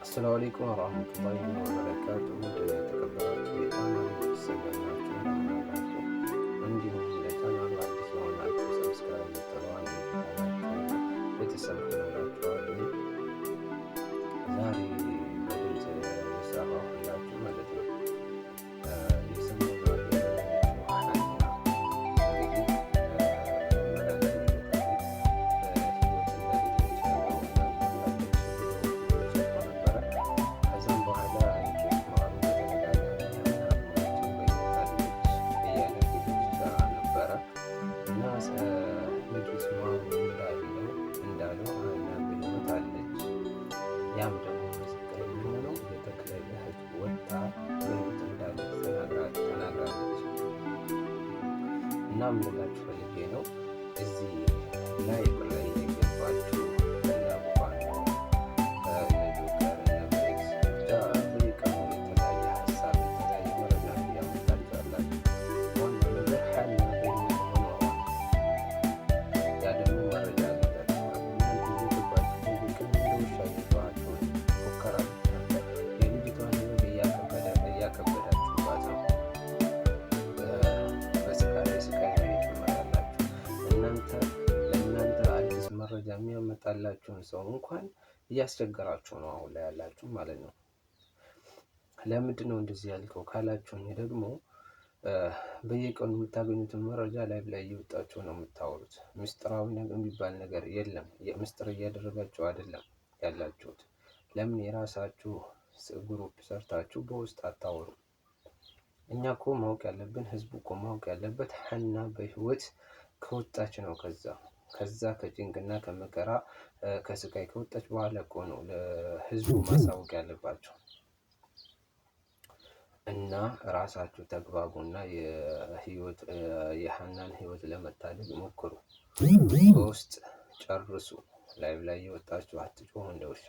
አሰላሙ አለይኩም ወራህመቱላሂ ወበረካቱ። የተከበራችሁ የቻናሉ ቤተሰብ ናችሁ ናችሁ፣ እንዲሁም ለቻናሉ አዲስ የሆናችሁ subscribe የምትለዋን ቤተሰብ ሆናችኋል። ዛሬ በድምፅ የሰራሁላችሁ ማለት ነው። የሰሞኑ ሀና እንግዲህ መረጃ በህይወት እንደሌለች ሰርቶ ነበረ። ከዛም በኋላ ኬክ ማሩ በተደጋጋሚ ሀና በህይወት አለች እያለ ቪዲዮ ሲሰራ ነበረ እና ንጊስ ማሩ እንዳለው ሀና በህይወት አለች። ያም ደግሞ ምስክር የሚሆነው የተክለ እህት ወጣ በህይወት እንዳለች ተናግራለች። እና ምን ልላችሁ ፈልጌ ነው፣ እዚህ ላይ ላይ የገባችሁ እነ ቡፋኖ፣ እነ ጆከር፣ እነ ብሬክስ ብቻ በየቀኑ የተለያየ ሀሳብ የተለያየ መረጃ እያመጣችሁ ያላችሁ፣ ዋናው ነገር ሀና በህይወት መኖሯ ነው። ያ ደግሞ መረጃ አግኝታችኋል። እናንተ እየገባችሁ በየቀኑ እንደ ውሻ እየጮኻችሁ ነው። ፉከራ ብቻ የልጅቷን ህይወት እያከበዳችሁባት ነው። በስቃይ ላይ ስቃይ ነው እየጨመራላችሁ። እናንተ ለእናንተ አዲስ መረጃ የሚያመጣላችሁን ሰው እንኳን እያስቸገራችሁ ነው አሁን ላይ ያላችሁ ማለት ነው። ለምንድን ነው እንደዚህ ያልከው ካላችሁኝ ደግሞ በየቀኑ የምታገኙትን መረጃ live ላይ እየወጣችሁ ነው የምታወሩት። ምስጢራዊ ነገር የሚባል ነገር የለም። ምስጢር እያደረጋችሁ አይደለም ያላችሁት። ለምን የራሳችሁ group ሰርታችሁ በውስጥ አታወሩ? እኛ እኮ ማወቅ ያለብን፣ ህዝቡ እኮ ማወቅ ያለበት ሀና በህይወት ከወጣች ነው። ከዛ ከጭንቅና ከመከራ ከስቃይ ከወጣች በኋላ እኮ ነው ለህዝቡ ማሳወቅ ያለባቸው። እና ራሳችሁ ተግባቡና የህይወት የሀናን ህይወት ለመታደግ ሞክሩ። በውስጥ ጨርሱ። ላይቭ ላይ እየወጣችሁ አትጮሁ እንደ ውሻ።